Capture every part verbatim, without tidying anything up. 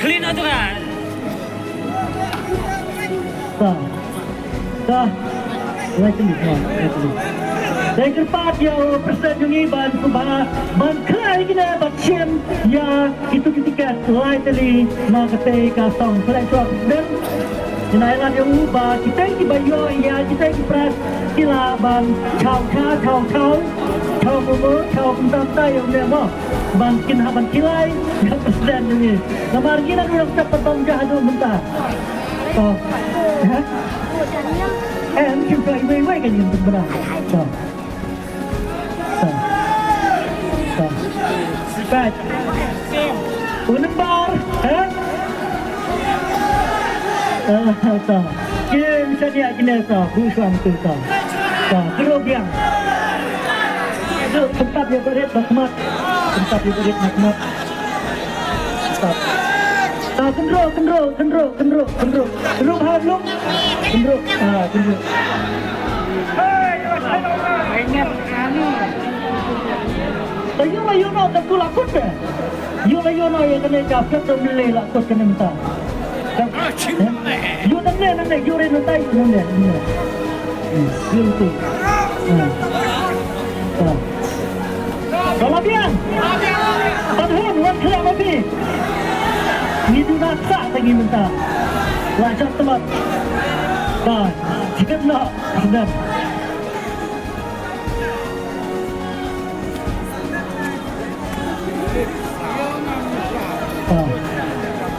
Lina Turan. Ta. Ta. Lai kali, ha, lai kali. Dei kyrpad ïa u president jong ngi ban sngewbha ban khlaiñ kine ban shim ïa kitu ki tiket lai tylli na katei ka song. Khlaiñ shuwa president. Ngi ai lad ïa u ba kitei kiba ïoh ïa kitei ki prize ki lah ban thaw thaw thaw thaw thaw momo thaw kumta kumta ïa u ne mo. Ban kin ha ban kilai ïa president jong ngi. Namar ngi la dang step patom ja haduh mynta. To. Ha? Eh, em kim to iwei iwei kan yin pynbra. To. To. To. Pat. U number, ha? Ah, to. Kim shania kine to, bu shwa mtu to. To, kru biang. Kru, pyntat ïa barit na khmat. Pyntat ïa barit na khmat. Pyntat. To, kynru, kynru, kynru, kynru, kynru. Kynru bha lum. Kynru, ah, kynru. To, ïoh la ïoh noh, to, kula kut te. Ïoh la ïoh noh ïa kane ka phet to mle la kut kane mynta. Ïoh nangne, nangne, ïoh re nangne, nangne, nangne. Hmm, ïoh tu. Hmm. Ah. Ka la biang. Pat hun, wan khlem ma phi. Ngi duna sa ta ngi mynta. La jot temat. Ba, jikit na, sedap. Ah.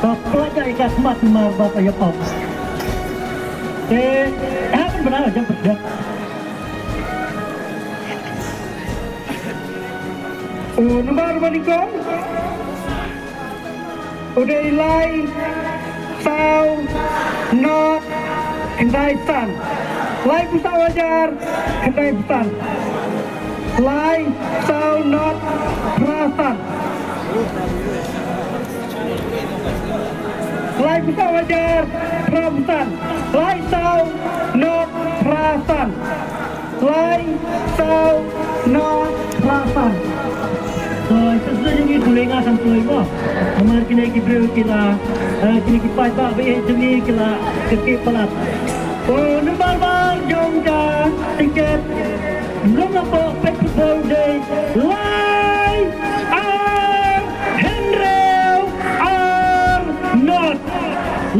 Ka pelajar ikat mat mar ba ka yapap. Te, eh, benar jam pedak. U number ba nyngkong u dei lai saw not khyndai san. Lai phew saw hajar khyndai phew san. Lai saw not phra san. Lai phew saw hajar phra phew san. Lai saw not phra san. Lai saw not phra san. To, sa sdang jong ngi pule nga kan pule mo. Namar kine ki briew ki la, eh, kine ki paidbah ba ïeit jong ngi ki la kyrkieh palat. To, number bar jong ka tiket. Rum na po pet football dei. Lai ar hynriew ar not.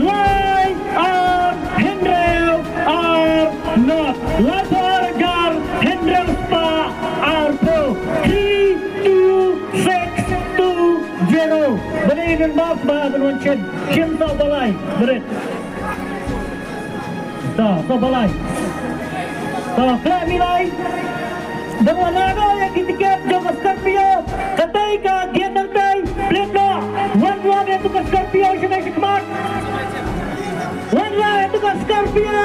Lai ar hynriew ar not. Lai phew ar hajar hynriew spah arphew. Three two six two zero. Ba dei number ba ban wan shim. Shim to ba lai. Barit. To, to ba lai. To, khlem ïa lai. Dang wan naduh ïa ki tiket jong ka Scorpio. Katei ka gate nangtei. Plie noh. Wan wan ïa tu ka Scorpio shane shakhmat. Wan wan ïa tu ka Scorpio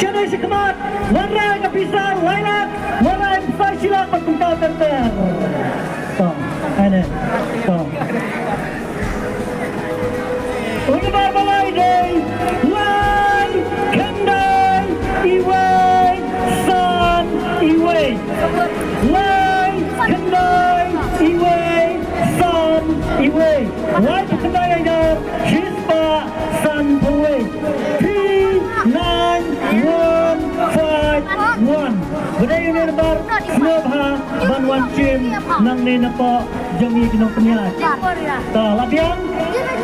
shane shakhmat. Wan rai ka pisa lai lak. Wan rai pisa shi lak ba kumta ter ter. To, ane. To. U number ba lai dei lai khyndai iwei san iwei. Lai khyndai iwei san iwei. Lai khyndai hajar shi spah san phew wei. Three nine one five one. Ba dei u number sngewbha ban wan shim nangne na poh jong ngi ki nongpynïaid. Ta, la biang?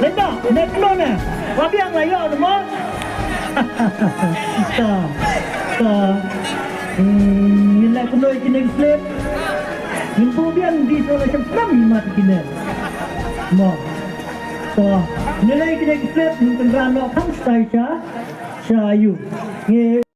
Dei ta, dei kano ne? La biang la ïoh mo? Ta, ta. Hmm, ngin leh kano ïa kine ki slip? Ngin buh biang di sa la shem snam ïa mat kine. Mo. Ta, ngin leh kine ki slip, ngin kynran noh kham stai sha, sha ïu. Ngi